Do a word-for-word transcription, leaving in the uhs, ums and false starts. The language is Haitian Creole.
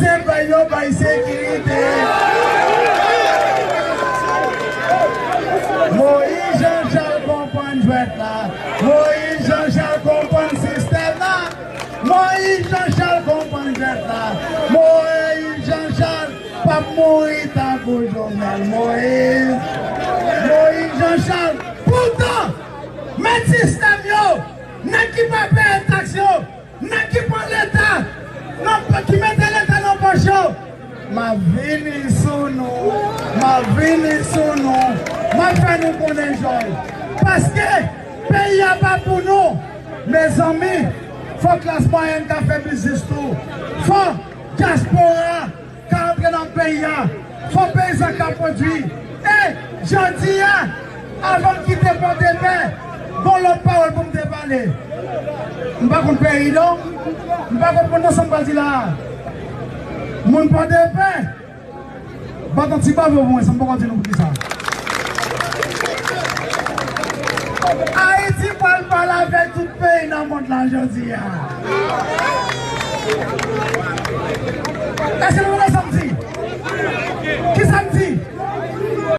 Se bay yo bay sekirite. Moyiz Jan Chal konprann jwèt la. Moyiz Jan Chal konprann sistèm la. Moyiz Jan Chal konprann jwèt la. Moyiz Jan Chal p ap mouri tankou Jovenel Moyiz. Moyiz Jan Chal. Poutan, mèt sistèm yo, nèg ki pa peye taks yo, nèg ki pran Leta, nan, ki mete Leta nan pòch yo, m ap vini sou nou, m ap vini sou nou, m ap fè nou konnen jòj. Paske peyi a pa pou nou. Mezanmi, fò klas mwayèn ka fè biznis tou. Fò dyaspora ka antre nan peyi a. Fò peyizan ka pwodui. E jodi a, avan m kite Pòdepè, gon lòt pawòl pou m te pale. M pa konn peyi non. M pa konprann nan sa m pral di la a. Moun Pòdepè, bat yon ti bravo pou mwen, san m poko di nou poukisa. Ayiti pral pale avèk tout peyi nan mond la jodi a. Èske nou